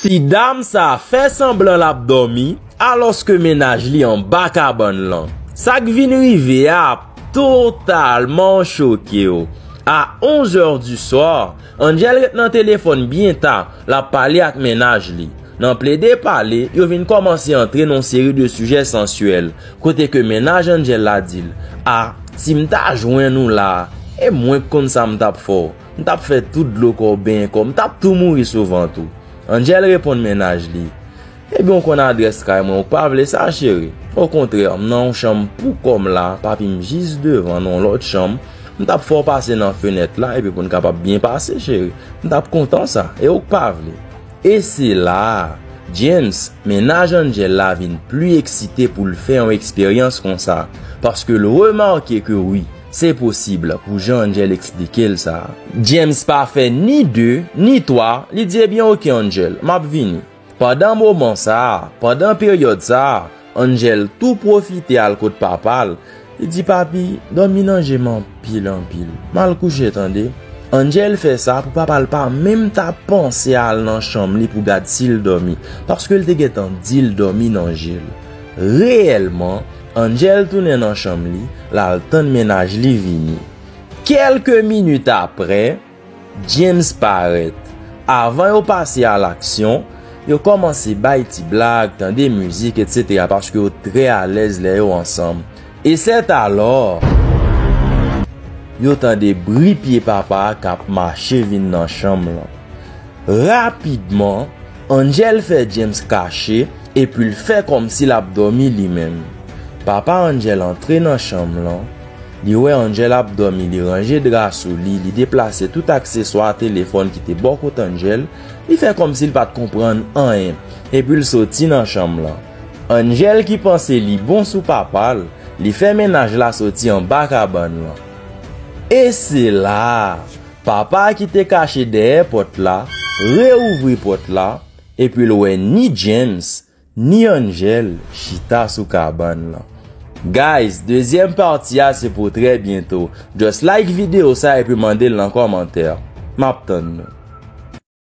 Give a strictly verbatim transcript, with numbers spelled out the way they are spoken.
Ti dam sa fè sanblan l ap dòmi, alòske mennaj li anba kabann lan. Sa k vin rive a ap totalman choke w. A onz è di swa, Angel ret nan telefòn byen ta, l ap pale ak mennaj li. Nan plede pale, yo vin kòmanse antre nan yon seri de sijè sansyèl, kote ke mennaj Angel la di l, "A, si m ta jwenn ou la, e mwen k konn sa m t ap fè w. M t ap fè tout dlo kò w benyen kò w, m t ap tou mouri sou vant ou." Angel reponn mennaj li, "Ebyen, w konn adrès kay mwen, ou k pa vle sa, cheri? Okontrè, m nan yon chanm pou kò m la, papi m jis devan, nan yon lòt chanm. M t ap fè w pase nan fenèt la, epi pou n kapab byen pase, cheri. M t ap kontan sa, e ou k pa vle." E se la a, James, mennaj Angel la, vin pli eksite pou l fè yon eksperyans konsa, paske l remake ke wi, se posib pou jan Angel eksplike l sa. James pa fè ni de, ni twa, li di, "Ebyen, oke, Angel, m ap vini." Pandan moman sa a, pandan peryòd sa a, Angel tou pwofite al kot papa l. Li di, "Papi, dòmi nan je m anpil, anpil. M al kouche, tande." Angel fè sa pou papa l pa menm ta panse al nan chanm li pou gad si l dòmi, paske l te gentan di l dòmi nan je l. Reyèlman, Angel tounen nan chanm li, l al tann mennaj li vini. Kèlke minit apre, James parèt. Avan yo pase a laksyon, yo kòmanse bay ti blag, tande mizik, etsetera, paske yo trè alèz lè yo ansanm. E sètalò, yo tande bri pye papa a k ap mache vin nan chanm lan. Rapidman, Angel fè James kache epi l fè kòmsi l ap dòmi li menm. Papa Angel antre nan chanm lan, li wè Angel ap dòmi, li ranje dra sou li, li deplase tout akseswa telefòn ki te bò kot Angel, li fè kòmsi l pa t konprann anyen, epi l soti nan chanm lan. Angel ki panse li bon sou papa l, li fè mennaj la soti anba kabann lan. E se la a, papa ki te kache dèyè pòt la reouvri pòt la, epi l wè ni James, ni Angel chita sou kabann lan. Guys, dezyèm pati a se pou trè byento. Just like videyo sa epi mande l nan kòmantè. M ap tann nou.